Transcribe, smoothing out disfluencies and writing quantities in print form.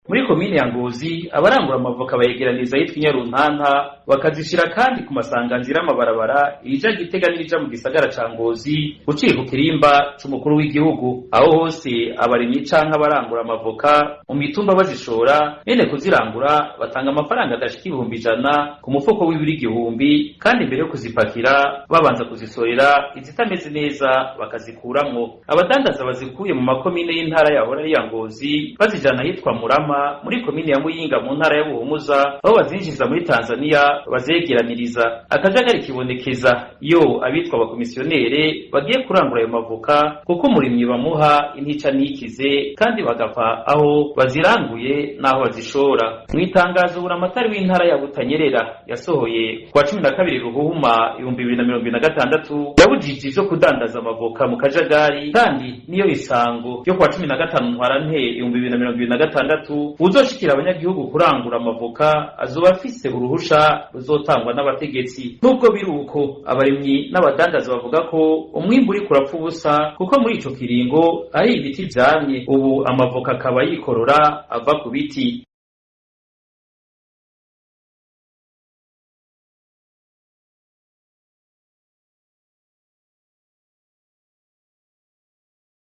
Muri komine ya Ngozi, abarangura amavoka bayegeraniriza ahitwa Inyaruntanta, bakazishira kandi ku masanganzira y'amabarabara irija Gitega n'irija mu gisagara ca Ngozi uciye ku kirimba c'umukuru w'igihugu. Aho hose abarimyi canke abarangura amavoka mu mitumba bazishora, bene kuzirangura batanga amafaranga adashika 100,000 ku mufuko w'ibiro 1000, kandi imbere yo kuzipakira babanza kuzisorera izitameze neza bakazikuramwo. Abadandaza bazikuye mu makomine y'intara yahora ari iya Ngozi bazijana ahitwa Murama muri komine ya Muyinga mu ntara ya Buhumuza, aho bazinjiza muri Tanzania bazegeraniriza. Akajagari kibonekeza iyo abitwa abakomisiyonere bagiye kurangura ayo mavoka, kuko umurimyi bamuha intica ntikize kandi bagapfa aho baziranguye n'aho bazishora. Mw'itangazo buramatari w'intara ya Butanyerera yasohoye kuwa 12 Ruhuhuma 2026, yabujije ivyo kudandaza amavoka mu kajagari, kandi niyo isango ryo kuwa 15 Ntwarante 2026 uzoshikira abanyagihugu kurangura amavoka azoba afise uruhusha ruzotangwa n'abategetsi. Nubwo biri uko, abarimyi n'abadandaza bavuga ko umwimbu uriko urapfa ubusa, kuko muri ico kiringo ari ibiti vyamye, ubu amavoka akaba yikorora ava ku biti.